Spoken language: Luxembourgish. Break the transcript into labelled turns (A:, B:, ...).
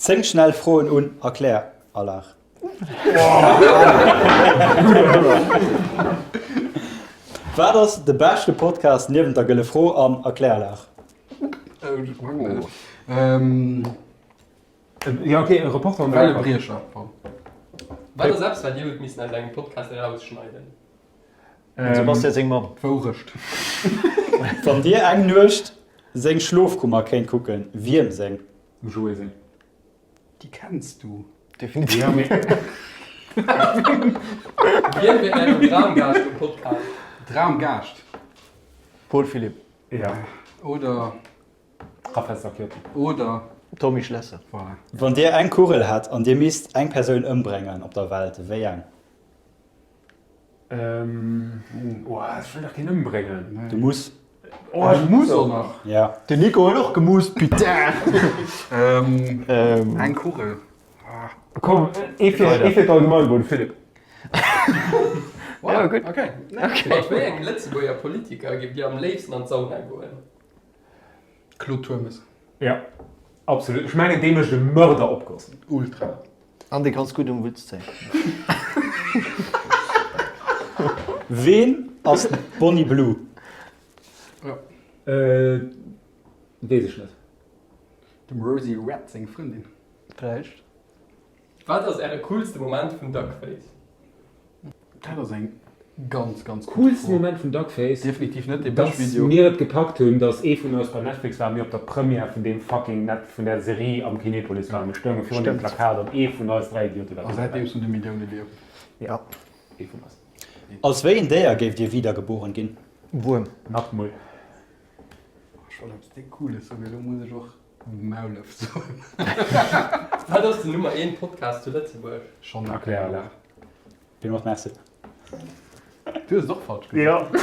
A: 10 schnell Froen un Erkläralarm. Wat ass de beschte Podcast niewent der Gëlle Fro an Erkläralarm?
B: Jo ok, e Reporter um
C: Wellebriecher. Wat ass eppes wat dir hutt missen aus engem Podcast erausschneiden?
D: Dem Sebastian seng Mamm.
C: D'Wourecht.
A: Wann dir eng Nuecht seng Schlofkummer kéint kucken, wiem seng?
B: Dem Joé seng.
C: Déi kenns du.
D: Definitiv.
B: Ja, mee.
C: Wien wier ären Dramgaascht um Podcast? Dramgaascht?
D: Paul Philipp.
B: Ja.
C: Oder.
B: Raphael Stacchiotti.
C: Oder.
D: Tommy Schlesser.
C: Voilà.
A: Wann dir eng Kugel hätt an dir misst eng Persoun ëmbréngen op der Welt, wéi eng?
B: Oh, ech wëll dach keen ëmbréngen.
A: Du muss.
B: Oh, ech muss och nach.
A: Ja.
D: Den Nico huet och gemusst, putain!
C: Eng Kugel.
B: Komm, ee fir, ee fir d'Allgemeinwohl, de Philippe.
D: Ja, gutt.
C: Okay. Mat wéi engem Lëtzebuerger Politiker géift Dir am léifsten an d'Sauna goen?
E: Claude Turmes.
B: Ja, absolut. Ech mengen, dee mécht e Mörderopgoss.
E: Ultra.
D: An dee kanns gutt um Wutz zéien.
A: Ween ass d'Bonnie Blue?
B: Äh, weess ech net.
E: Dem Rosie Red seng Frëndin.
D: Vläicht.
C: Wat ass äre coolste Moment vun Duckface?
E: Dat ass eng ganz, ganz gutt
B: Coolsten
E: Fro.
B: Moment vun Duckface?
E: Definitiv net dee
B: Dass
E: Bësch-Video.
B: mir et gepackt hunn, dass ee vun eis bei Netflix war a mir op der Première vun deem fucking Net, vun där Serie am Kinepolis waren. Mir stounge virun deem
D: Stimmt.
B: Plakat an ee vun eis 3 Idiote war
E: A
B: do derbäi.
E: säitdeems hunn de Millioune Liewen.
D: Ja.
B: Ee vun eis.
A: Als wéi een Déier géift Dir wiedergeboren ginn?
D: Wuerm.
B: Nacktmull.
E: Ech wollt eppes déck Cooles soen, mee elo muss ech och Maulef soen.
C: Wat ass den Nummer 1 Podcast zu Lëtzebuerg?
E: Schonn.
B: Erklär Alarm.
A: Villmools Merci.
E: Du hues et och falsch gesot.
B: Jo.